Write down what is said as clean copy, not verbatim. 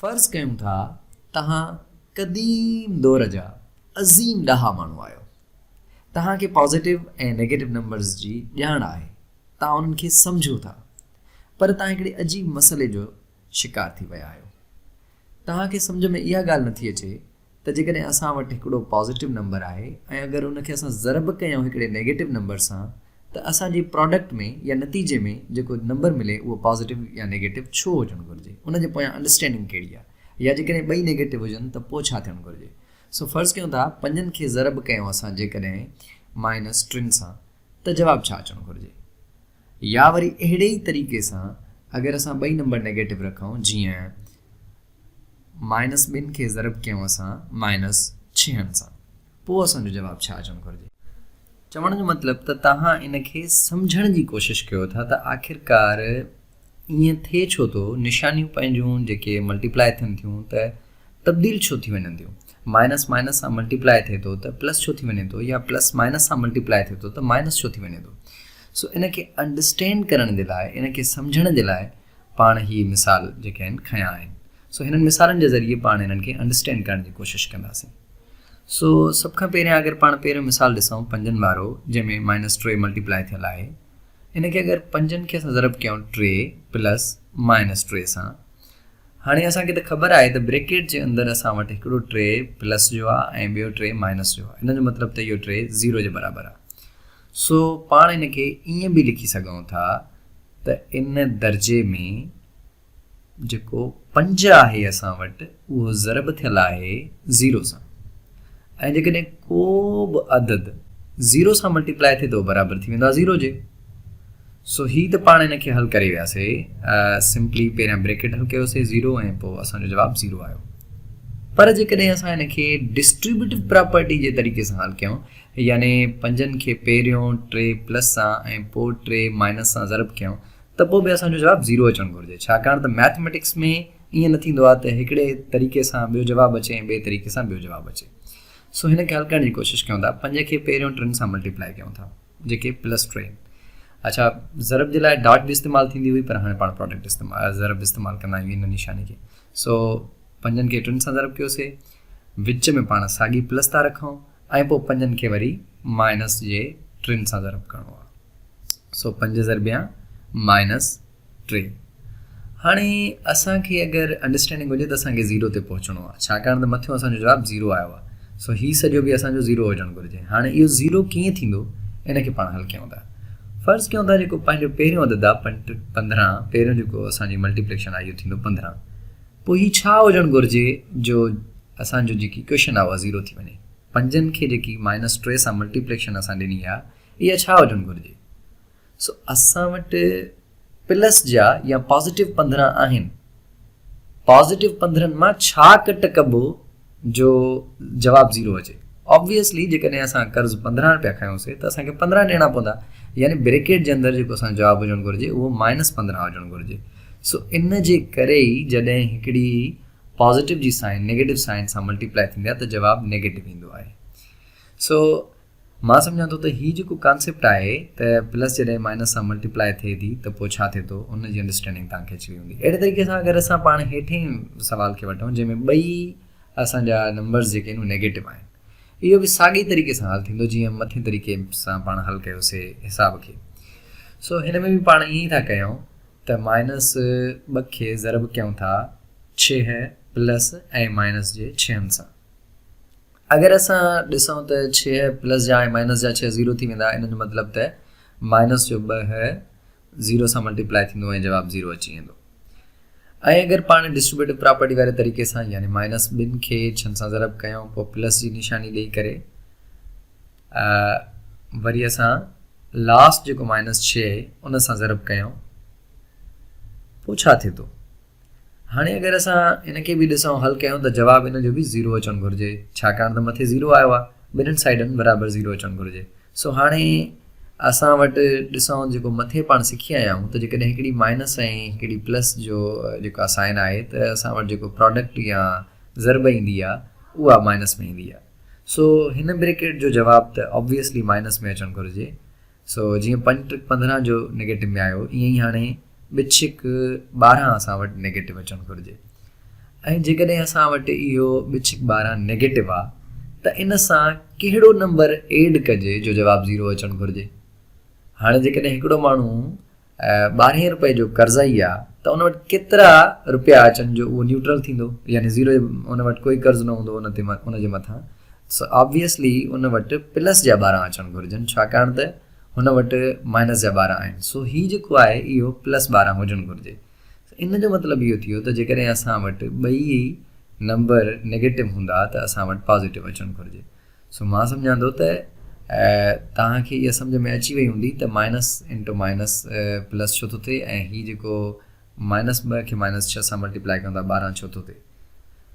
فرض ڪيون ٿا توهان قديم دور جا عظيم ڏاها ماڻهو آهيو. توهان کي پازيٽو ۽ نيگيٽو نمبرز جي ڄاڻ آهي. توهان انهن کي سمجهو ٿا. پر توهان هڪڙي عجيب مسئلي جو شڪار ٿي ويا آهيو. توهان کي سمجهه ۾ اها ڳالهه نٿي اچي ته جيڪڏهن اسان وٽ هڪڙو پازيٽو نمبر آهي ۽ اگر ان کي اسان ضرب ڪيون هڪڙي نيگيٽو نمبر سان ته اسان جي پراڊڪٽ ۾ يا نتيجي ۾ جيڪو نمبر ملي اهو پازيٽو يا نيگيٽو ڇو هجڻ گهرجي ان جي پويان انڊرسٽينڊنگ ڪهڙي آهي يا جيڪڏهن ٻئي نيگيٽو هجن ته پوء ڇا ٿيڻ گهرجي. سو فرض ڪيون ٿا پنجن کي ضرب ڪيون اسان جيڪڏهن مائنس ٽن سان ته جواب ڇا اچڻ گهرجي يا وري اهڙي ئي طريقي سان اگر اسان ٻئي نمبر نيگيٽو رکون جيئن مائنس ٻن کي ضرب ڪيون اسان مائنس ڇهن سان پوء اسان جو جواب ڇا اچڻ گهرجي؟ چوڻ جو مطلب ته توهان ان کي سمجهڻ جي ڪوشش ڪيو ٿا ته آخرڪار ائين ٿئي ڇو ٿو، نشانيون پنهنجون جيڪي ملٽيپلائي ٿين ٿيون ته تبديل ڇو ٿي وڃن ٿيون، مائنس مائنس سان ملٽيپلائي ٿئي ٿو ته پلس ڇو ٿي وڃي ٿو يا پلس مائنس سان ملٽيپلائي ٿئي ٿو ته مائنس ڇو ٿي وڃي ٿو. سو ان کي انڊرسٽينڊ ڪرڻ جي لاء ان کي سمجهڻ جي لاء پاڻ هي مثال جيڪي آهن کنيا آهن سو هنن مثالن جي ذريعي پاڻ هنن کي انڊرسٽينڊ ڪرڻ جي ڪوشش ڪنداسين سو سڀ کان پهريان اگر پاڻ پهريون مثال ڏسون پنجن وارو جنهن ۾ مائنس ٽي ملٽيپلائي ٿيل آهي ان کي اگر پنجن کي اسان ضرب ڪيون ٽي پلس مائنس ٽي سان هاڻي اسان کي ته خبر آهي ته بريڪيٽ جي اندر اسان وٽ هڪڙو ٽي پلس جو آهي ۽ ٻيو ٽي مائنس جو آهي ان جو مطلب ته اهو ٽي زيرو جي برابر آهي سو پاڻ ان کي ائين به لکي سگهون ٿا ته ان درجي ۾ جيڪو پنج آهي اسان وٽ اهو ضرب ٿيل آهي زيرو سان ۽ جيڪڏهن ڪو به عدد زيرو سان ملٽيپلائي ٿئي ته اهو برابر ٿي ويندو آهي زيرو جي. سو هي ته پاڻ ان کي حل ڪري وياسي سمپلي پهريان بريڪيٽ حل ڪيوسي زيرو ۽ پوء اسان جو جواب زيرو آيو. پر جيڪڏهن اسان ان کي ڊسٽريبيوٽو پراپرٽي جي طريقي سان حل ڪيون يعني پنجن کي پهريون ٽي پلس سان ۽ پوء ٽي مائنس سان ضرب ڪيون ته پوء به اسان جو جواب زيرو اچڻ گهرجي ڇاڪاڻ ته ميٿميٽڪس ۾ ائين نه ٿيندو آهي ته هڪڙي طريقي سان ٻيو جواب اچي ۽ ٻئي طريقي سان ٻيو جواب اچي. سو هن کي حل ڪرڻ جي ڪوشش ڪيون ٿا پنج کي پهريون ٽن سان ملٽيپلائي ڪيون ٿا جيڪي پلس ٽي آهن. اڇا ضرب جي لاء ڊاٽ به استعمال ٿيندي هئي پر هاڻي پاڻ پراڊڪٽ استعمال ضرب استعمال ڪندا آهيون ان نشاني کي. سو پنجن کي ٽن سان ضرب ڪيوسي وچ ۾ پاڻ ساڳي پلس ٿا رکون ۽ پوء پنجن کي وري مائنس جي ٽن سان ضرب ڪرڻو آهي. سو پنج ضربيان مائنس ٽي. هاڻي اسان کي اگر انڊرسٽينڊنگ هجي ته اسان کي زيرو تي پهچڻو آهي ڇاڪاڻ ته مٿيون اسان جو جواب زيرو آيو آهي سو هي سڄو به اسان جو زيرو هجڻ گهرجي. هاڻي اهو زيرو ڪيئن ٿيندو ان کي پاڻ حل ڪيون ٿا. فرض ڪيون ٿا جيڪو پنهنجو پهريون عدد آهي 15 پهريون جيڪو اسان جي ملٽيپليڪشن آهي اهو ٿيندو 15 پوء هي ڇا هجڻ گهرجي جو اسان جو جيڪي ايڪويشن آهي اها زيرو ٿي وڃي. پنجن کي جيڪي مائنس ٽي سان ملٽيپليڪشن اسان ڏني آهي اها ڇا هجڻ گهرجي؟ سو اسان وٽ پلس جا يا پازيٽو 15 آهن. پازيٽو پندرهن مان ڇا ڪٽ ڪبو جو جواب زيرو اچي؟ آبويسلي جيڪڏهن اسان قرض 15 رپيا کنيوسي ته اسان کي 15 ڏيڻا پوندا يعني بريڪيٽ جي اندر جيڪو اسان جو جواب هجڻ گهرجي اهو مائنس 15 هجڻ گهرجي. سو ان جي ڪري ئي جڏهن هڪڙي پازيٽو جي سائن نيگيٽو سائن سان ملٽيپلائي ٿيندي آهي ته جواب نيگيٽو ايندو آهي. سو مان سمجهان ٿو ته هي جيڪو ڪانسيپٽ آهي ته پلس جڏهن مائنس سان ملٽيپلائي ٿئي ٿي ته پوء ڇا ٿئي ٿو ان جي انڊرسٽينڊنگ توهان کي اچي وئي هوندي. اهڙي طريقي سان اگر اسان پاڻ هيٺين سوال کي وٺون جنهن ۾ ٻئي اسان جا نمبرز جيڪي آهن اهي نيگيٽو آهن اهو به ساڳئي طريقي سان حل ٿيندو جيئن مٿين طريقي سان پاڻ حل ڪيوسي حساب کي. سو هن ۾ به پاڻ ائين ئي ٿا ڪيون ته مائنس ٻه کي ضرب ڪيون ٿا ڇهه پلس ۽ مائنس جي ڇهن سان. اگر اسان ڏسون ته ڇهه پلس جا ۽ مائنس جا ڇهه زيرو ٿي ويندا ان جو مطلب ته مائنس جو ٻه زيرو سان ملٽيپلائي ٿيندو ۽ جواب زيرو اچي ويندو ۽ اگر پاڻ ڊسٽريبيوٽو پراپرٽي واري طريقي سان يعني مائنس ٻن کي ڇهن سان ضرب ڪيون پوء پلس جي نشاني ڏئي ڪري وري اسان لاسٽ جيڪو مائنس ڇهه ان سان ضرب ڪيون پوء ڇا ٿئي ٿو؟ هاڻي اگر اسان ان کي به ڏسون حل ڪيون ته جواب ان جو به زيرو اچڻ گهرجي ڇاڪاڻ ته مٿي زيرو آيو آهي ٻنهن سائيڊن برابر زيرو اچڻ گهرجي سو هاڻي اسان وٽ ڏسون جيڪو مٿي پاڻ سکي آيا آهيون ته جيڪڏهن هڪڙي مائنس ۽ هڪڙي پلس جو جيڪو سائن آهي ته اسان وٽ جيڪو پراڊڪٽ يا ضرب ايندي آهي اها مائنس ۾ ايندي آهي سو هن بريڪيٽ جو جواب ته آبويسلي مائنس ۾ اچڻ گهرجي سو جيئن پنج ٽرڪ 15 جو نيگيٽو ۾ آيو ائين ئي هاڻي ٻه ڇڪ 12 اسان وٽ نيگيٽو اچڻ گهرجي. ۽ جيڪڏهن اسان وٽ اهو ٻه ڇڪ 12 نيگيٽو آ ته ان سان ڪهڙو نمبر ايڊ ڪجي جو جواب زيرو اچڻ گهرجي. هاڻي جيڪڏهن هڪڙو ماڻهو ٻارهين روپئي جو قرضائي آ ته ان وٽ ڪيترا روپيا اچن جو اهو نيوٽرل ٿيندو يعني زيرو ان وٽ ڪوئي قرض نه هوندو ان تي ان جي مٿان. سو آبويسلي ان وٽ پلس جا 12 اچڻ گهرجن ڇاڪاڻ ته هن وٽ مائنس جا 12 آهن. سو هي جيڪو آهي اهو پلس 12 هجڻ گهرجي. ان جو مطلب اهو ٿيو ته جيڪڏهن اسان وٽ ٻئي نمبر نيگيٽو هوندا ته اسان وٽ پازيٽو اچڻ گهرجي. سو مان سمجهان ٿو ته توهان کي اها سمجهه ۾ اچي وئي هوندي ته مائنس انٽو مائنس پلس ڇو ٿو ٿئي ۽ هي جيڪو مائنس 2 کي مائنس 6 سان ملٽيپلائي ڪيون ٿا 12 ڇو ٿو ٿئي.